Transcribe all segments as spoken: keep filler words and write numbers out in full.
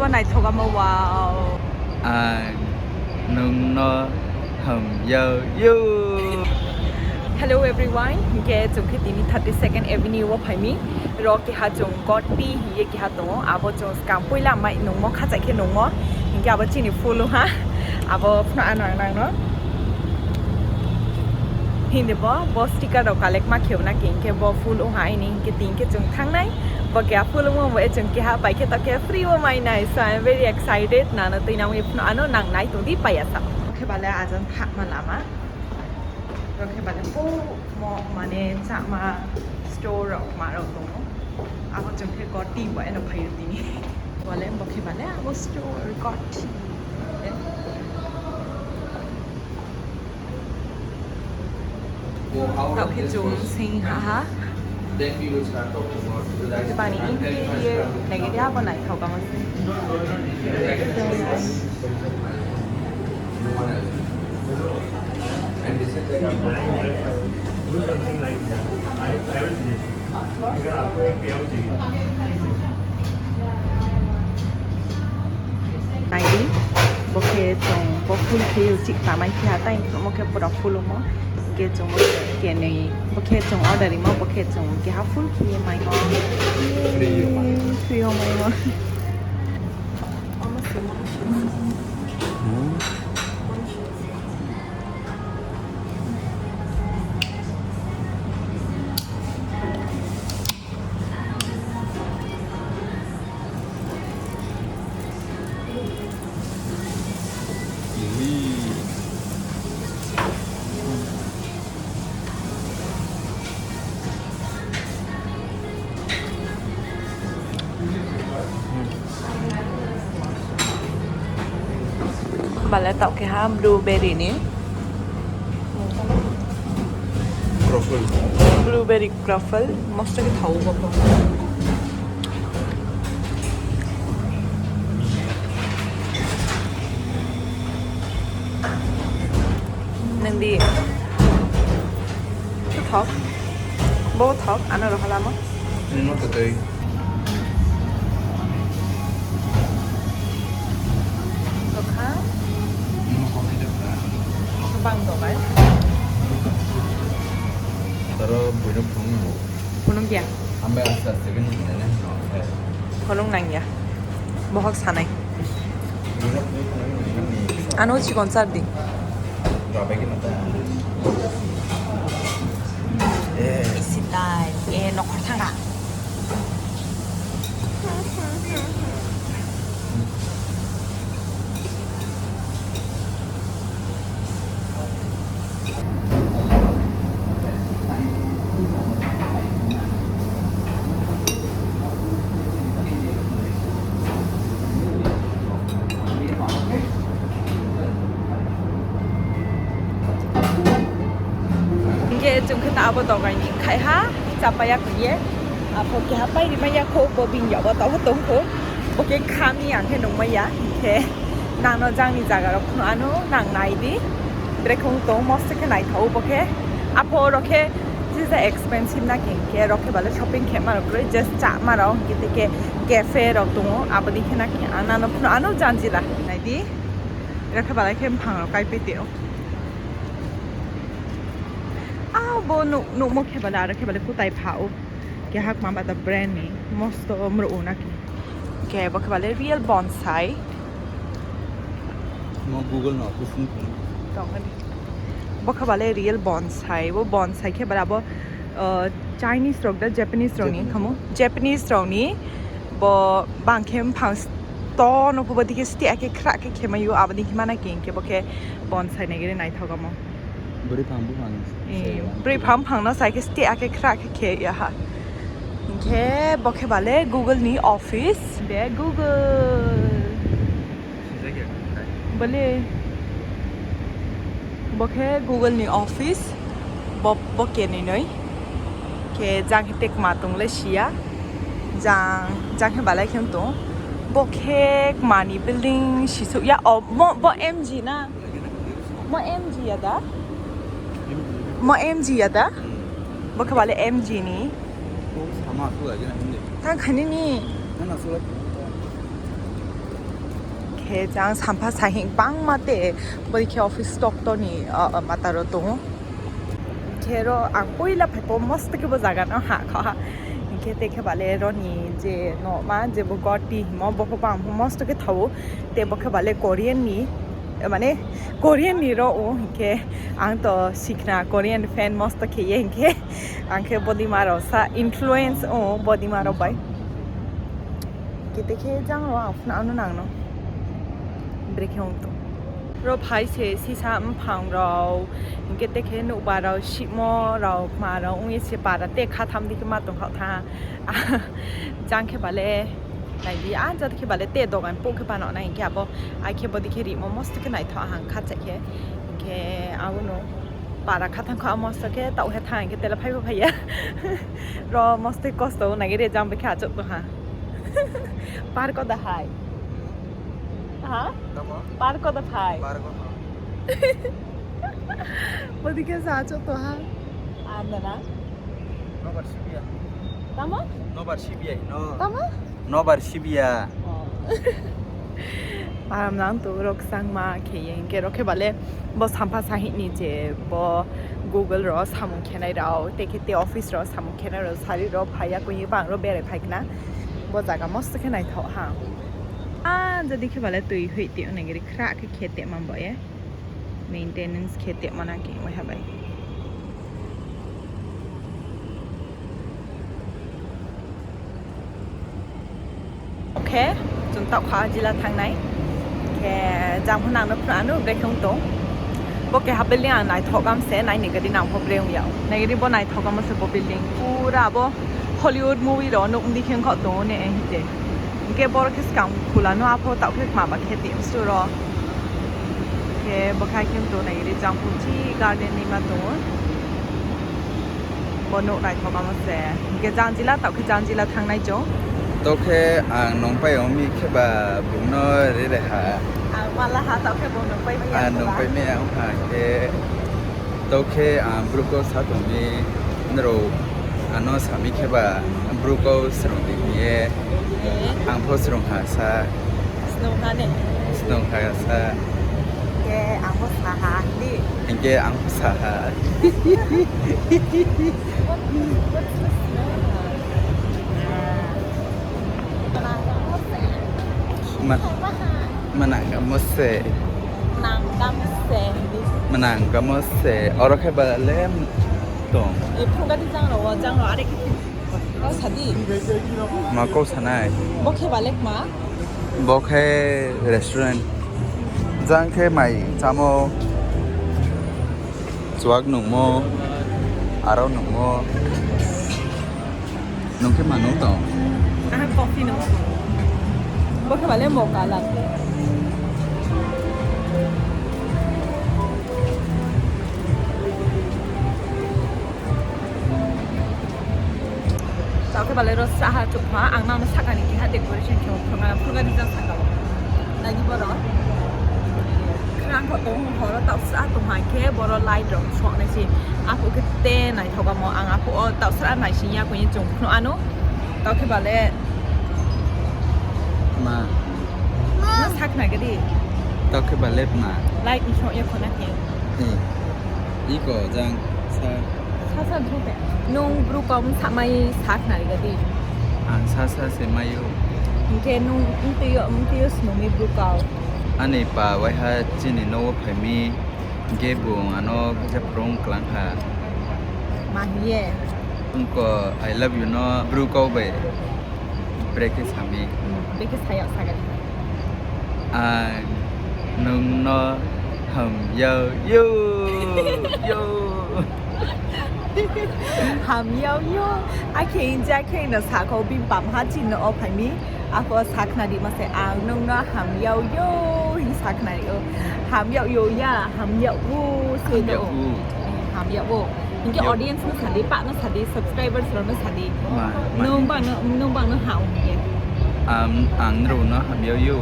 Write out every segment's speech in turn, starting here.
Naithok amo, wow. Ang nungno hamyao yo. Hello everyone, hingke chwng khe tini thirty second Avenue o phaimi. Ro keha chwng Gotti hiye keha tongo, abo chwng skang puila mai nungmo khacha khe nungmo. Hingke abo chini full ha. Abo phano ano ang nangno. Hindi bo, bo sticker rok collect ma khebna ke hingke bo full o ha ini hingke tin ke chwng thangnai. Bo keha full o mo bo e chwng keha pai khe to khe free o mai nai. So I'm very excited. Nano twi nang phano ano nang nai tong di pai asa. Khe bale ajan thak ma lama. Rokhe bale po mo mane chama store rok ma rok tongo. Abo chwng khe Gotti bo eno phaio tini. Bale bo khe bale abo store Gotti. Tao khe chwng sing ha ha. Bani interior lagi dia bo naithok kama se. Naidi, bo khe chwng bo full khe chik tamai khe hatai, omo khe pura full omo. Hingke chwng bo khe kenwi, bo khe chwng order rimo, bo khe chwng keha full khe mai o. Free o mai o. Free o mai o. Omo se, omo se. Hmm. Bale tao keha blueberry ni. Truffle. Blueberry truffle. Mosto khe thawo bo. Nang di. Thok. Bo thok, ano rohala mo. Ini no kwtwi. Tokha. Ini no kwtwi da. Bang dogai. Taro buino phunukgo. Phunukya. Hambai aste aste khe nuknai nai. Phunuk nangya. Bohok sanai. Ano chikon sar di. Isitai, eh, nokhor thanga. Hingke chwng khe ta abo dogai ni khai ha, chapaya kwiye. Apho keha pai rima ya kho, bo bini yago tabo tong kho. Bo khe khami ang khe nungma ya, hingke nangno jangni jaga rok phano ano nang nai di. Brekong tong mosto khe naithao bo khe. Apho oro khe jesa expensive na khe, hingke oro khe bale shopping khe ma rok kwrwi, just cha ma rok, hingke tei khe cafe rok tongo, aboni khe na khe ano phano ano janjila nai di. Oro khe bale khe buphang rok kai pete o. Ah, bo nuk, nukmo khe bale, aro khe bale kutai pha o. Kehak mamba da brand ni, mosto mro o naki. Khe bo khe bale real bonsai. Mo Google no, kusung kung. Tong khe. Bo khe bale real bonsai, bo bonsai khe bale abo, uh, Chinese rok da, Japanese rok ni Japanese khamu. Rok. Japanese rok ni, bo bang khe buphang s-, to no phuba dikhe sti ake khra khe khemayo, aboni himana khe hingke bo khe bonsai nai gere naithok amo. Bwrwi phang buphang. Eh, bwrwi phang buphang no sai khe sti ake khra khe khe ya ha. Hingke bo khe bale Google ni office. De Google. Bale. Bo khe Google ni office. Bo, bo kenwi noi. Khe jang khe tek ma tong le siya. Jang, jang khe balai khe tong. Bo khe mani building sisuk ya. O, bo, bo M G na. Mo M G ya da? Mo M G ya da? Hmm. Bo khe bale M G ni. Bo sama su lagi na hindi. Tang khani ni. Na na su lagi. Khe jang sampha sahing bangma te bori khe office tok toni, ah, ah, mataro tongo. Khe ro ang puila phai po mosto khe bo jaga no ha kha. Hinkhe te khe bale roni je no ma je bo goti himo bo pho bang mosto khe thawo. Te bo khe bale Korean ni, mane Korean ni ro o hinkhe ang to sikna Korean fan mosto khe ye hinkhe ang khe body ma ro sa influence o body ma ro bai. Kete khe jang ro ang phano ano nang no. Brekhe wng tong. Ro phai se sisa mphang rok, hinkhe te khe nukbar rok, simo rok, ma rok wngwi se para te kha tham dikhe ma tong kha tha. Jang khe bale nai di, ah, jat khe bale te dogan po khe pano nai hinkhe abo ai khe bodi khe rimo mosto khe naithok ahang kha chai khe. Hinkhe abono para kha thang kha mosto khe tau he thang hinkhe tele phai bo phai ya. Ro mosto kosto nai re jang bikhe achuk tong ha. Park o da hai. Ha? Tamo? Park o da phai. Park o no. Bodi khe sa chok to ha. Anda na? Nobar sibiya. Tamo? Nobar sibiya hino. Tamo? Nobar sibiya. Oh. Aram nang to rok sang ma khe ye, hinkhe rok khe bale bo sampha sahini je bo Google ro samung khenai rok, te khe te office ro samung khenai rok, sari rok phai ya koi bang ro berai phai khna. Bo jaga mosto khe naithok ha. Ah, jadi khe bale twi hui te onegiri khra khe khe te man bo ye. Maintenance khe te mana khe wai ha bai. Khe chwng taukha jila thangnai. Khe jang phano ang no phano bre khe wng tong. Bo keha building ang naithok am se naini gadi nang pho bre wng ya. Naigadi bo naithok am se bo building pura bo Hollywood movie ro nuk di khe wng kho tongo ne hite. Hingke borok khe swkang khulano apho takhuk maba khe twi msuro. Hingke bwkhai khe tongnai ri jang phuchi garden ni ma tongo. Bo nuk naithok ama se. Hingke janjila takhuk janjila thangnai chwng. Tokhe ang nongpai omi khe ba bumno re re ha. Ang mala ha tokhe bo nongpai maya. Ang nongpai maya wngkha khe. Tokhe ang bwrwkgo sa tongdi, norok ano sami khe ba bwrwkgo swrwngdi hiye. Eh. Ang pho swrwng ha sa. Swrwng ha ne? Swrwng ha sa. Hingke ang pho sa ha di. Hingke ang pho sa ha. What, what's the smell? Ah. Ma-, manang kamo se. Manang kamo se. Manang kamo se. Oro khe ba lem tong. E phunga di jang ro, jang ro, are khe. Kau sadi. Ma kau sanai. Bo khe ba lek ma? Bo khe restaurant. Jang khe mai chamo. Chuak nungmo, aro nungmo. Nung khe ma nung tong? Aha coffee nung. Bo khe bale mocha latte. Chao khe bale ro saha chukma ang nang sakani keha decoration khe phunga phunga rijak saka. Nagi boro. Khwrang kho tong horo tau sa tong hai khe boro light rok sok nai si. Apo khe te naithok amo ang apo o tau sa nai si ya koi chung phunu ano. Tao khe bale. Ma. Ma sak nai gadi. Tao khe bale ma. Light ni sok ya khona khe. Iko jang sa. Sa sa dhrupe. Nung bru kom samai sak nari gadi. Ang sa sa se mayo. Hingke nung mtiyo mtiyo snumi bru kau. Ani pa waiha chini nogo phaimi. Hingke bo ano kisa prong klang ha. Ma hiye. Ungko I love you no bru kau bai. Break khe sami. Break khe saya saga. Ang nungno hamyao yo, yo. Hamyao yo. Akhe inja khe no sakho bim pam ha chin no o phaimi. Ako sakna di mase ang nungno hamyao yo hi sakna di o. Hamyao yo ya, hamyao wo se do. Hamyao wo. Hamyao wo. Hingke audience no sadi, pa no sadi, subscribers rok no sadi. Ma, ma. Nung bang no, nung bang no ha ong ye. Ang, ang nrao no hamyao yo.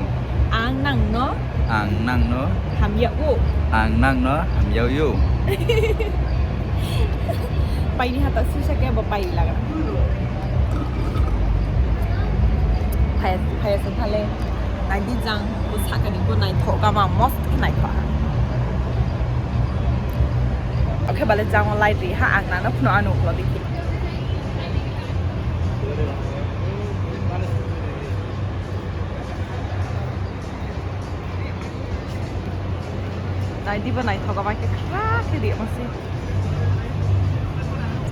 Ang nang no. Ang nang no. Hamyao wo. Ang nang no hamyao yo. Pai ni hata sisa ke bo pai laga. Phaya, phaya se phale. Nai di jang, bo Sakani bo naithok, gama most khe naithok. Oke, bale jango light ri ha, ang nano phano ano ulo dikhi. Nai diba naithok, ama khe khra khe ri, ama se.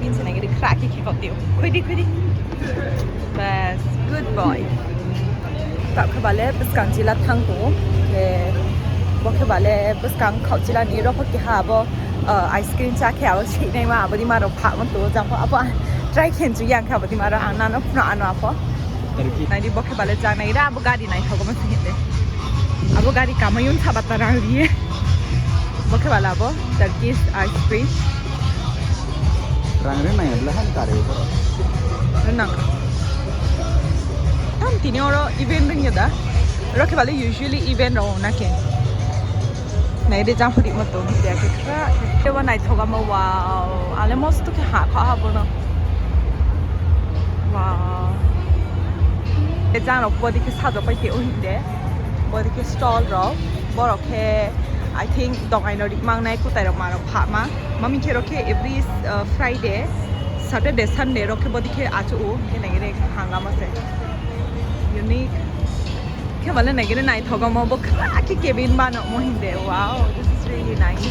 Min se nai ri khra khe khe kok diu. Khoi di, khoi di. Bas, good boy. Tak khe bale bwskang chila thang tongo. Khe bo khe bale bwskang khao chila ni rokho khe ha abo, uh, ice cream cha khe abo sik nai ma abo di ma rok pha mon to jang pho abo try khen chu yang khe abo di ma rok ang nano phano ano apho. Nai di bo khe bale cha nai ra abo gari naithok ma se hinde. Abo gari kamayung thabat ta rang riye. Bo khe bale abo Turkish ice cream. Rang ri nai bla han kare boro. Nang. Tam tini oro event ring ya da. Oro khe bale usually event ro na ke. Nai de jang phuri mo to ya ke kra. Ke wa naithok ama wow. Ale most to ke ha kha ha bono. Wow. E jang rok body ke sajok pai ke o hinde. Body ke stall rok. Borok khe, I think, dokai no rik mang nai, kwtai rok ma rok pha ma. Mami khe rok khe every, uh, Friday, Saturday, Sunday rok khe body khe achu u, khe nai re hanga ma se. Unique. Khe bale nai re naithok mo bo khra khe cabin ba no mo hinde. Wow, this is really nice.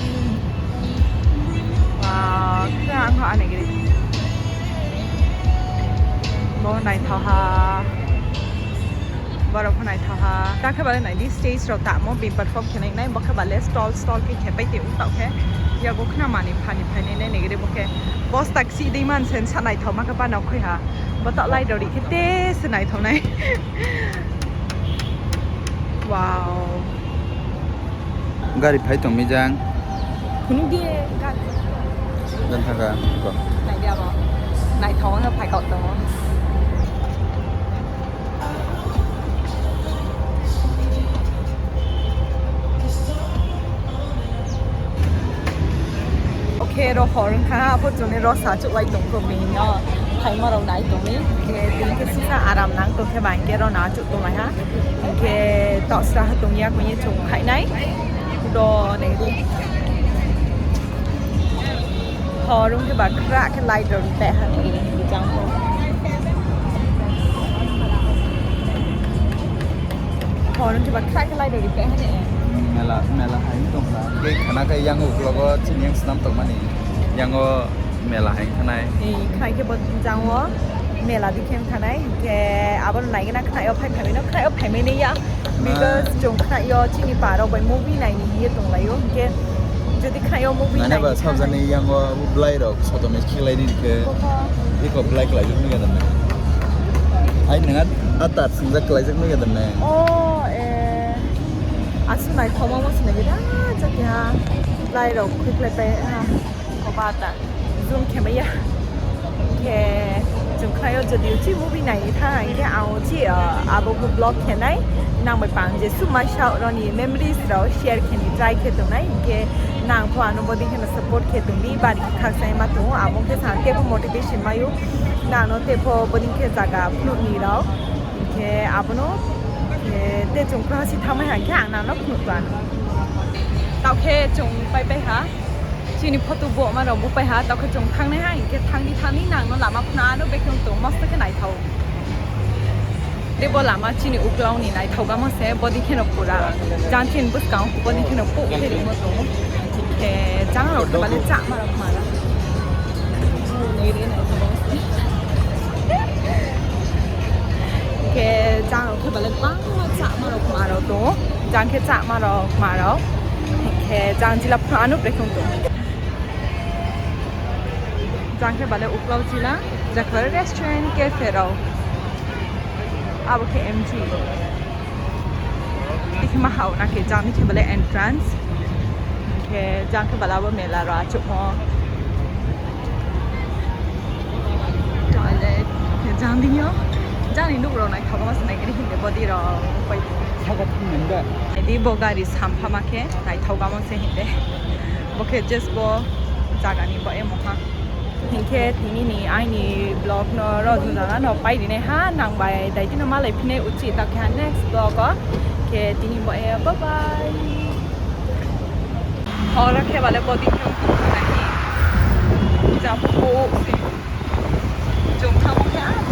Wow, khra ang ha nai re. Bo naithok ha. Borok pho naithoha. Ta khe bale nai di stage rok tamo bini perform khe nai nai, bo khe bale stall stall khe khe pai tei wng tong khe. Yago khna mani phani phai nai nai nai gede bo khe. Bosta kisi dei man sen sa naithoma khe ba nok khoi ha. Bo ta lai dori khe te se naithonai. Wow. Gari phai tong mi jang. Phunuk di gari. Dan thaka ko. Nai di abo. Naithoma khe phai kok tongo. Oke, ro hor wngkha, abo chwngni ro sa chuklai tongkho, bini no phaima rok nai tongwi. Oke, tini khe sisa aram nang tongkhe ba, hinkhe ro no achuk tonglai ha. Hinkhe tosra ha tongya kuni chwng khainai. Do nengdi. Hor wngkhe ba khra khe light rok tei ha tongwi bijang kho. Hor wngkhe ba khra khe light rok tei ha ne. Mela, mela hai tongkha. Khe khana khe yang uklogo chini yang swnam tongmani. Yango mela hai khanai. Ei, khnai khe bo jango mela dikhe khanai. Hinkhe abo naigena khnai o phai phaimino, khnai o phaimani ya. Because chwng khnaio chini parok bai movie naini hiye tonglaio, hinkhe jodi khnaio movie nani ba naini sabjani thangwi yango belai rok sotomi khiklai di khe. Koko. Iko belai khlai jok nugya danne. Ai nang a tar singjak khlai jok nugya danne. Oh, eh. Asu naithoma mo sinai gida jati ha. Belai rok khiklai pai ha. Koba ta. Zoom khe maya. Khe chwng khaio jodi uchi movie naini tha hinkhe ang uchi, ah, abo bo vlog khenai nang bai pang je suma sa roni memories rok share kheni try khe tongnai hinkhe nang pho ano bodi kheno support khe tongdi bari khaksa ma tongo amo khe sa tebo motivation mayo nang no tebo bodi khe jaga phunuk ni rok hinkhe abono khe te chwng kha si thamai hinkhe ang nang no phunuk tong ano tao khe chwng pai pai ha. Chini photo bo ma rok bo pai ha, tokhe chwng thangnai ha, hinkhe thangni thangni nang no lama phano ano bekhe wng tong, mosto khe naithao. Tei bo lama chini uklau ni naithao gamo se, bodi kheno pura jang chini bwskang bodi kheno pok khe rimo tongo. Hinkhe jang rok khe bale cha ma rok ma rok. Hinkhe jang rok khe bale bangma cha ma rok ma rok tongo, jang khe cha ma rok ma rok. Hinkhe jang jila phano ano bekhe wng tong. Jang khe bale uklau chila, jakhe restaurant cafe rok. Abo khe M G. Ikhe ma hao na khe jang khe bale entrance. Khe jang khe bale abo mela rok achukmo. Toilet, jang dingyo. Jani nuk rok naithok ma se nai khe hinde bodi rok pai. Saka thang nang da. Adi bo gari sampha ma khe naithok ma se hinde. Bo khe just bo jaga ni bo emo ha. Hinkhe tini ni aini vlog no rw jora no pai rinai ha, nang bai dai dino malai phinai uchi ta khe ha next vlog o. Khe tini bo e, bye bye. Oro khe bale body khe wngkha nai. Japuk se. Chwng thangma khe ah